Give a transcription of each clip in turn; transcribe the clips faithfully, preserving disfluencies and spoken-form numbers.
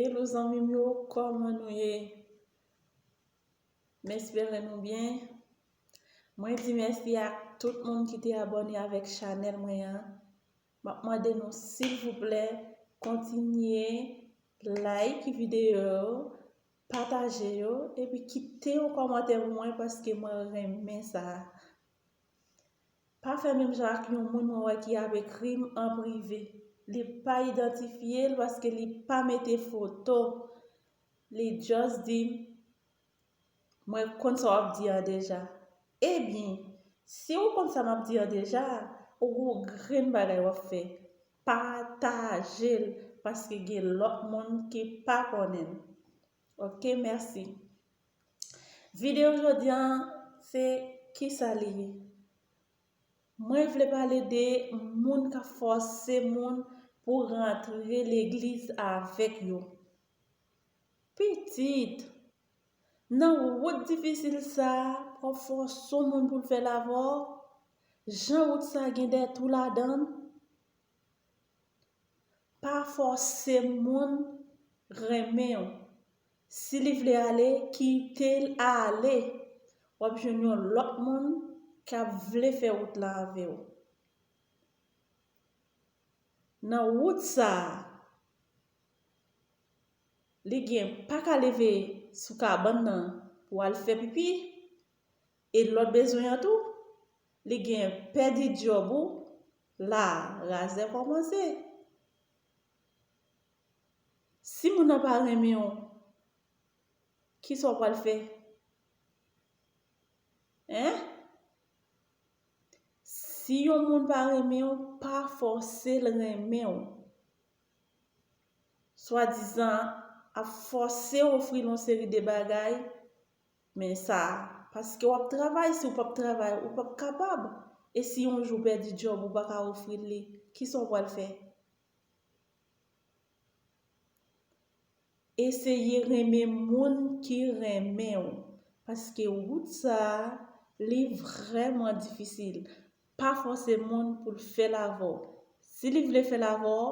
Hello zanmi m yo, kòman nou ye? M espere nou byen. Mwen di mèsi ak tout moun ki te abòne avèk chanèl mwen an. M ap mande nou silvouplè kontinye like videyo yo, pataje yo, epi kite yon kòmantè pou mwen paske mwen renmen sa. Pa fè menm jan ak yon moun mwen wè ki ap ekri m an prive. Li pa idantifye l paske li pa mete foto. Li just di m, "Mwen konn sa w ap di an deja." Ebyen, si w konn sa m ap di an deja, ou gon grenn bagay w ap fè. Pataje l, paske gen lòt moun ki pa konnen l. Ok, mèsi. Videyo jodi a, se kisa li ye? Mwen vle pale de moun k ap fòse moun pou rantre legliz avèk yo. Pitit, nan wout difisil sa a, w ap fòse yon moun pou l fè l avè w? Jan wout sa a gen de twou ladan l, pa fòse moun renmen w. Si li vle ale, kite l ale. W ap jwenn yon lòt moun k ap vle fè wout la avè w. Nan wout sa a, li gen pa ka leve sou kabann nan pou al fè pipi, e lòt bezwen an tou, li gen pèdi djòb ou, la razè kòmanse. Si moun nan pa renmen w, kisa w pral fè? Hein? Si yon moun pa renmen w, pa fòse l renmen w. Swadizan ap fòse w ofri l yon seri de bagay, men sa, paske w ap travay, si w p ap travay, ou p ap kapab. E si yon jou w pèdi djòb, ou pa ka ofri l li, kisa w pral fè? Eseye renmen moun ki renmen w, paske wout sa a, li vrèman difisil. Pa fòse moun pou l fè l avè w. Si li vle fè l avè w,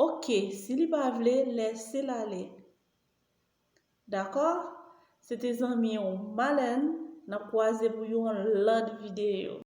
ok. Si li pa vle, lèse l ale. Dakò? Se te zanmi w Malèn. N ap kwaze pou yon lòt videyo.